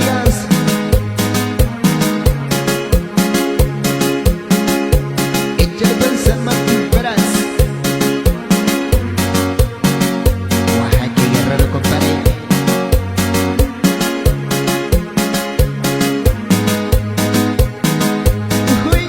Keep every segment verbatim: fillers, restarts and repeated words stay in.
Gas. Échale con San Martín Peras. Oaxaca, Guerrero, compadre. Uy.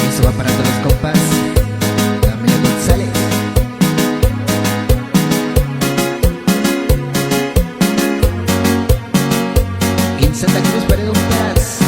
Eso va para todos los compas. Camila González. En Santa Cruz, Paredón, Peras.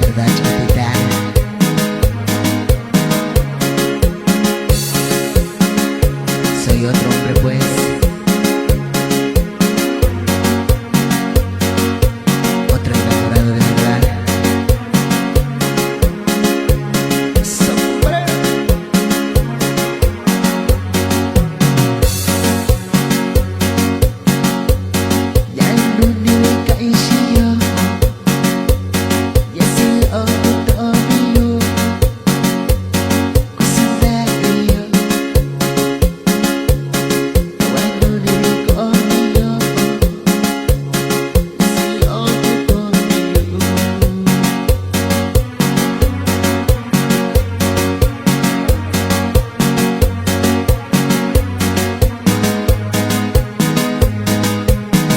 Es verdad, chiquitita. Soy otro hombre, pues. Otro enamorado de verdad. Sombrero.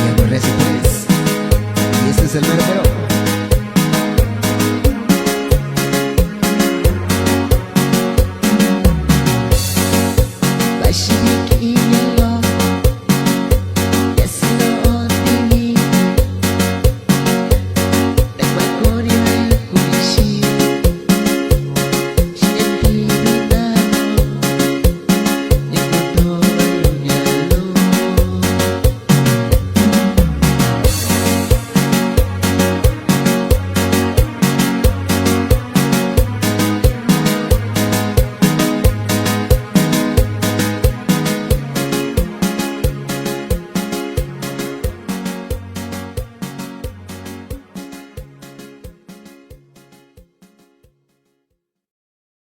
Y aburrece, pues. Y este es el mero mero. Bashiri